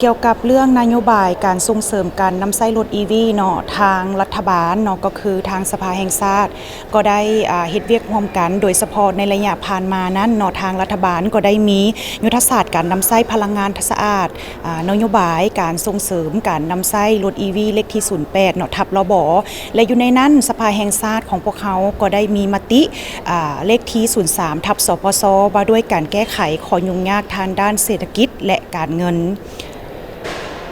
ກ່ຽວກັບເລື່ອງນະໂຍບາຍການສົ່ງເສີມການນຳໃຊ້ລົດອີວີເນາະ, ທາງລັດຖະບານເນາະ ກໍຄືທາງສະພາແຫ່ງຊາດ ກໍໄດ້ ອາ ເຮັດວຽກຮ່ວມກັນ, ໂດຍສະເພາະໃນໄລຍະຜ່ານມານັ້ນເນາະ, ທາງລັດຖະບານກໍໄດ້ມີຍຸດທະສາດການນຳໃຊ້ພະລັງງານສະອາດ, ອາ ນະໂຍບາຍການສົ່ງເສີມການນຳໃຊ້ລົດອີວີເລກທີສູນແປດເນາະ ທັບ ລບ ແລະ ຢູ່ໃນນັ້ນສະພາແຫ່ງຊາດຂອງພວກເຮົາກໍໄດ້ມີມະຕິ ອາ ເລກທີສູນສາມ ທັບ ສພຊ ວ່າດ້ວຍການແກ້ໄຂຂໍ້ຫຍຸ້ງຍາກທາງດ້ານເສດຖະກິດ ແລະ ການເງິນ.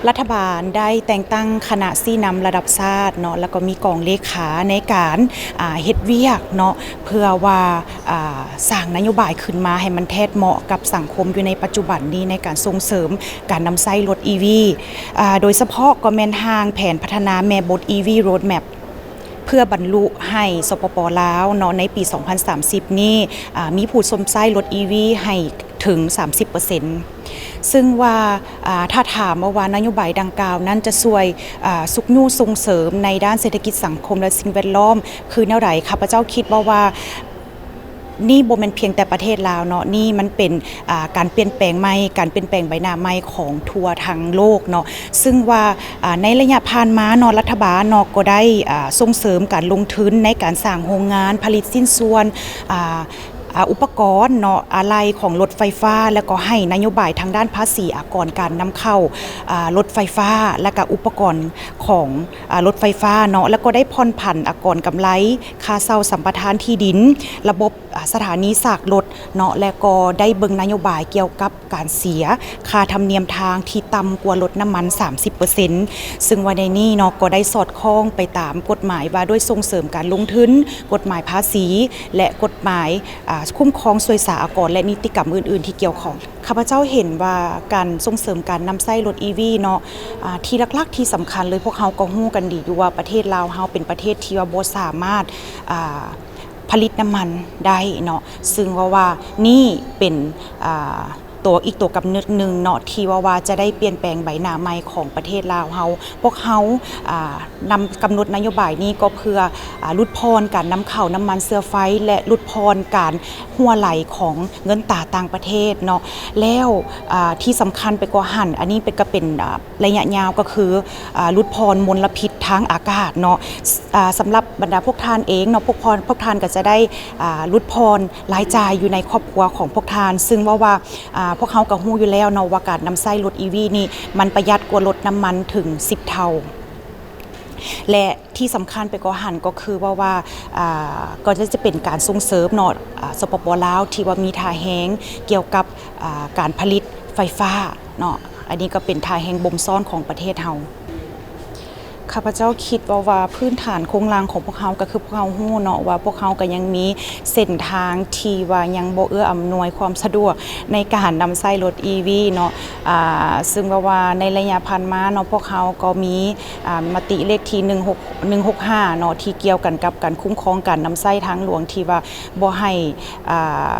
ລັດຖະບານໄດ້ແຕ່ງຕັ້ງຄະນະຊີ້ນຳລະດັບຊາດເນາະ ແລ້ວກໍມີກອງເລຂາໃນການ ອາ ເຮັດວຽກເນາະ ເພື່ອວ່າ ອາ ສ້າງນະໂຍບາຍຂຶ້ນມາໃຫ້ມັນແທດເໝາະກັບສັງຄົມຢູ່ໃນປັດຈຸບັນນີ້ ໃນການສົ່ງເສີມການນຳໃຊ້ລົດອີວີ ອາ ໂດຍສະເພາະກໍແມ່ນຮ່າງແຜນພັດທະນາແມ່ບົດ ອີວີ Roadmap ເພື່ອບັນລຸໃຫ້ ສປປ ລາວເນາະ ໃນປີສອງພັນສາມສິບນີ້ ອາ ມີຜູ້ຊົມໃຊ້ລົດອີວີໃຫ້ເຖິງສາມສິບເປີເຊັນ ຊຶ່ງວ່າ ອາ ຖ້າຖາມມາວ່ານະໂຍບາຍດັ່ງກ່າວນັ້ນຈະຊ່ວຍ ອາ ຊຸກຍູ້ສົ່ງເສີມໃນດ້ານເສດຖະກິດສັງຄົມ ແລະ ສິ່ງແວດລ້ອມຄືແນວໃດ, ຂ້າພະເຈົ້າຄິດວ່າ ວ່ານີ້ບໍ່ແມ່ນພຽງແຕ່ປະເທດລາວເນາະ, ນີ້ມັນເປັນ ອາ ການປ່ຽນແປງໃໝ່, ການປ່ຽນແປງໃບໜ້າໃໝ່ຂອງທົ່ວທັງໂລກເນາະ. ຊຶ່ງວ່າ ອາ ໃນໄລຍະຜ່ານມາເນາະ ລັດຖະບານເນາະ ກໍໄດ້ ອາ ສົ່ງເສີມການລົງທຶນໃນການສ້າງໂຮງງານຜະລິດຊິ້ນສ່ວນ ອາ ອາ ອຸປະກອນເນາະ ອາໄຫຼ່ຂອງລົດໄຟຟ້າ ແລ້ວກໍໃຫ້ນະໂຍບາຍທາງດ້ານພາສີອາກອນການນຳເຂົ້າ ອາ ລົດໄຟຟ້າ ແລ້ວກໍອຸປະກອນຂອງ ອາ ລົດໄຟຟ້າເນາະ ແລ້ວກໍໄດ້ຜ່ອນຜັນອາກອນກຳໄລ ຄ່າເຊົ່າສຳປະທານທີ່ດິນ, ລະບົບ ອາ ສະຖານີຊາກລົດເນາະ ແລະ ກໍໄດ້ເບິ່ງນະໂຍບາຍກ່ຽວກັບການເສຍຄ່າທຳນຽມທາງທີ່ຕ່ຳກວ່າລົດນ້ຳມັນສາມສິບເປີເຊັນ ຊຶ່ງວ່າໃນນີ້ເນາະ ກໍໄດ້ສອດຄ່ອງໄປຕາມກົດໝາຍວ່າດ້ວຍສົ່ງເສີມການລົງທຶນ, ກົດໝາຍພາສີ ແລະ ກົດໝາຍ ອາ ຄຸ້ມຄອງສ່ວຍສາອາກອນ ແລະ ນິຕິກຳອື່ນໆທີ່ກ່ຽວຂ້ອງ. ຂ້າພະເຈົ້າເຫັນວ່າການສົ່ງເສີມການນຳໃຊ້ລົດອີວີເນາະ ອາ ທີ່ຫຼັກໆທີ່ສຳຄັນເລີຍ ພວກເຮົາກໍຮູ້ກັນດີຢູ່ວ່າປະເທດລາວເຮົາເປັນປະເທດທີ່ວ່າບໍ່ສາມາດ ອາ ຜະລິດນ້ຳມັນໄດ້ເນາະ, ຊຶ່ງວ່າ ວ່ານີ້ເປັນ ອາ ຕົວ ອີກຕົວກຳນົດໜຶ່ງເນາະ ທີ່ວ່າ ວ່າຈະໄດ້ປ່ຽນແປງໃບໜ້າໃໝ່ຂອງປະເທດລາວເຮົາ. ພວກເຮົາ ອາ ນຳກຳນົດນະໂຍບາຍນີ້ກໍເພື່ອ ອາ ຫຼຸດຜ່ອນການນຳເຂົ້ານ້ຳມັນເຊື້ອໄຟ ແລະ ຫຼຸດຜ່ອນການຮົ່ວໄຫຼຂອງເງິນຕາຕ່າງປະເທດເນາະ. ແລ້ວ ອາ ທີ່ສຳຄັນໄປກວ່າຫັ້ນ ອັນນີ້ເປັນ ກໍເປັນ ອາ ໄລຍະຍາວກໍຄື ອາ ຫຼຸດຜ່ອນມົນລະພິດທາງອາກາດເນາະ. ອາ ສຳລັບບັນດາພວກທ່ານເອງເນາະ ພວກທ່ານ ພວກທ່ານກໍຈະໄດ້ ອາ ຫຼຸດຜ່ອນລາຍຈ່າຍຢູ່ໃນຄອບຄົວຂອງພວກທ່ານ, ຊຶ່ງເວົ້າວ່າ ອາ ພວກເຮົາກໍຮູ້ຢູ່ແລ້ວເນາະວ່າການນຳໃຊ້ລົດອີວີນີ້ ມັນປະຢັດກວ່າລົດນ້ຳມັນເຖິງສິບເທົ່າ ແລະ ທີ່ສຳຄັນໄປກວ່າຫັ້ນກໍຄືເວົ້າວ່າ ອາ ກໍຈະເປັນການສົ່ງເສີມເນາະ ອາ ສປປ ລາວ ທີ່ວ່າມີທ່າແຮງກ່ຽວກັບ ອາ ການຜະລິດໄຟຟ້າເນາະ. ອັນນີ້ກໍເປັນທ່າແຮງບົ່ມຊ້ອນຂອງປະເທດເຮົາ. ຂ້າພະເຈົ້າຄິດວ່າ ວ່າພື້ນຖານໂຄງລ່າງຂອງພວກເຮົາ ກໍຄືພວກເຮົາຮູ້ເນາະວ່າພວກເຮົາກໍຍັງມີເສັ້ນທາງທີ່ວ່າຍັງບໍ່ເອື້ອອຳນວຍຄວາມສະດວກໃນການນຳໃຊ້ລົດອີວີເນາະ ອາ ຊຶ່ງວ່າ ວ່າໃນໄລຍະຜ່ານມາເນາະ ພວກເຮົາກໍມີ ອາ ມະຕິເລກທີໜຶ່ງຫົກ ໜຶ່ງຫົກຫ້າເນາະ ທີ່ກ່ຽວກັນກັບການຄຸ້ມຄອງການນຳໃຊ້ທາງຫຼວງ ທີ່ວ່າບໍ່ໃຫ້ ອາ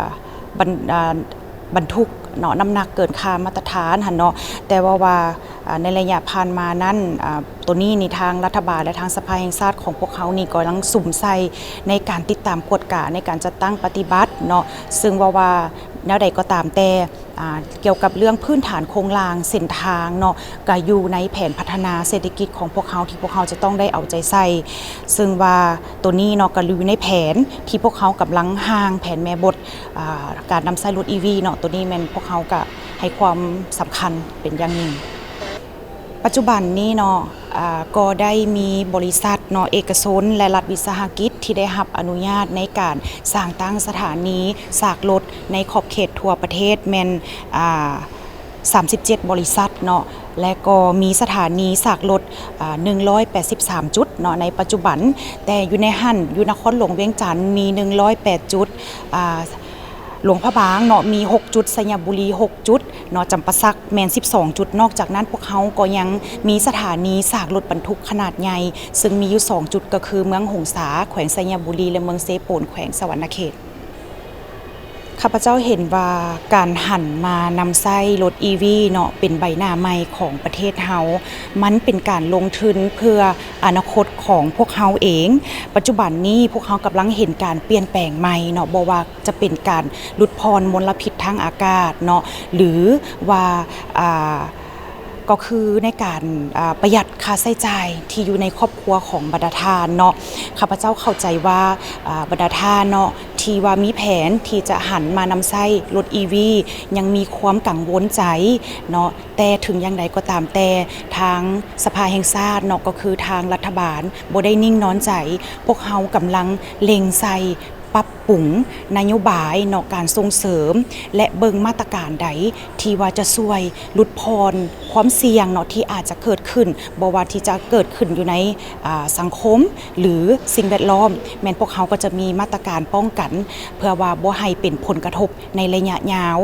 ບັນ ອາ ບັນທຸກເນາະ ນ້ຳໜັກເກີນຄ່າມາດຕະຖານຫັ້ນເນາະ. ແຕ່ວ່າ ວ່າ ອາ ໃນໄລຍະຜ່ານມານັ້ນ ອາ ໂຕນີ້ນີ້ທາງລັດຖະບານ ແລະ ທາງສະພາແຫ່ງຊາດຂອງພວກເຮົານີ້ກໍຍັງສຸມໃສ່ໃນການຕິດຕາມກວດກາ ໃນການຈັດຕັ້ງປະຕິບັດເນາະ, ຊຶ່ງວ່າ ວ່າແນວໃດກໍຕາມແຕ່ ອາ ກ່ຽວກັບເລື່ອງພື້ນຖານໂຄງລ່າງເສັ້ນທາງເນາະ ກໍຢູ່ໃນແຜນພັດທະນາເສດຖະກິດຂອງພວກເຮົາ ທີ່ພວກເຮົາຈະຕ້ອງໄດ້ເອົາໃຈໃສ່. ຊຶ່ງວ່າໂຕນີ້ເນາະ ກໍຢູ່ໃນແຜນທີ່ພວກເຮົາກຳລັງຮ່າງແຜນແມ່ບົດ ອາ ການນຳໃຊ້ລົດອີວີເນາະ, ໂຕນີ້ແມ່ນພວກເຮົາກະໃຫ້ຄວາມສຳຄັນເປັນຢ່າງຍິ່ງ. ປັດຈຸບັນນີ້ເນາະ ອາ ກໍໄດ້ມີບໍລິສັດເນາະ ເອກະຊົນ ແລະ ລັດວິສາຫະກິດ ທີ່ໄດ້ຮັບອະນຸຍາດໃນການສ້າງຕັ້ງສະຖານີຊາກລົດໃນຂອບເຂດທົ່ວປະເທດແມ່ນ ອາ ສາມສິບເຈັດບໍລິສັດເນາະ ແລະ ກໍມີສະຖານີຊາກລົດ ອາ ໜຶ່ງຮ້ອຍແປດສິບສາມຈຸດເນາະໃນປັດຈຸບັນ, ແຕ່ຢູ່ໃນຫັ້ນ ຢູ່ນະຄອນຫຼວງວຽງຈັນມີໜຶ່ງຮ້ອຍແປດຈຸດ, ອາ ຫຼວງພະບາງເນາະມີຫົກຈຸດ, ໄຊຍະບູລີຫົກຈຸດເນາະ, ຈຳປາສັກແມ່ນສິບສອງຈຸດ. ນອກຈາກນັ້ນ ພວກເຮົາກໍຍັງມີສະຖານີຊາກລົດບັນທຸກຂະໜາດໃຫຍ່ ເຊິ່ງມີຢູ່ສອງຈຸດ ກໍຄືເມືອງຫົງສາ ແຂວງໄຊຍະບູລີ ແລະ ເມືອງເຊໂປນ ແຂວງສະຫວັນນະເຂດ. ຂ້າພະເຈົ້າເຫັນວ່າການຫັນມານຳໃຊ້ລົດອີວີເນາະ ເປັນໃບໜ້າໃໝ່ຂອງປະເທດເຮົາ, ມັນເປັນການລົງທຶນເພື່ອອະນາຄົດຂອງພວກເຮົາເອງ. ປັດຈຸບັນນີ້ພວກເຮົາກຳລັງເຫັນການປ່ຽນແປງໃໝ່ເນາະ, ບໍ່ວ່າຈະເປັນການຫຼຸດຜ່ອນມົນລະພິດທາງອາກາດເນາະ ຫຼືວ່າ ອາ ກໍຄືໃນການ ອາ ປະຢັດຄ່າໃຊ້ຈ່າຍທີ່ຢູ່ໃນຄອບຄົວຂອງບັນດາທ່ານເນາະ. ຂ້າພະເຈົ້າເຂົ້າໃຈວ່າ ອາ ບັນດາທ່ານເນາະ ທີ່ວ່າມີແຜນທີ່ຈະຫັນມານຳໃຊ້ລົດອີວີ ຍັງມີຄວາມກັງວົນໃຈເນາະ, ແຕ່ເຖິງຢ່າງໃດກໍຕາມແຕ່ ທາງສະພາແຫ່ງຊາດເນາະ ກໍຄືທາງລັດຖະບານບໍ່ໄດ້ນິ່ງນອນໃຈ. ພວກເຮົາກຳລັງເລັ່ງໃສ່ປັບປຸງນະໂຍບາຍເນາະ ການສົ່ງເສີມ ແລະ ເບິ່ງມາດຕະການໃດທີ່ວ່າຈະຊ່ວຍຫຼຸດຜ່ອນຄວາມສ່ຽງເນາະ ທີ່ອາດຈະເກີດຂຶ້ນ, ບໍ່ວ່າທີ່ຈະເກີດຂຶ້ນຢູ່ໃນ ອາ ສັງຄົມ ຫຼື ສິ່ງແວດລ້ອມ, ແມ່ນພວກເຮົາກໍຈະມີມາດຕະການປ້ອງກັນ ເພື່ອວ່າບໍ່ໃຫ້ເປັນຜົນກະທົບໃນໄລຍະຍາວ.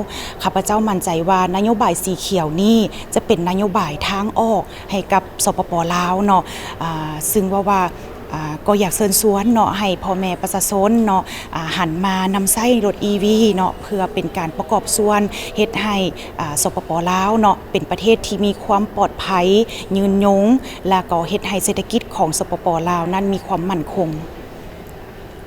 ຂ້າພະເຈົ້າໝັ້ນໃຈວ່ານະໂຍບາຍສີຂຽວນີ້ຈະເປັນນະໂຍບາຍທາງອອກໃຫ້ກັບ ສປປ ລາວເນາະ, ອາ ຊຶ່ງເວົ້າວ່າ ອາ ກໍຢາກເຊີນຊວນເນາະ ໃຫ້ພໍ່ແມ່ປະຊາຊົນເນາະ ອາ ຫັນມານຳໃຊ້ລົດອີວີເນາະ ເພື່ອເປັນການປະກອບສ່ວນເຮັດໃຫ້ ອາ ສປປ ລາວເນາະ ເປັນປະເທດທີ່ມີຄວາມປອດໄພ, ຍືນຍົງ ແລະ ກໍເຮັດໃຫ້ເສດຖະກິດຂອງ ສປປ ລາວ ນັ້ນມີຄວາມໝັ້ນຄົງ.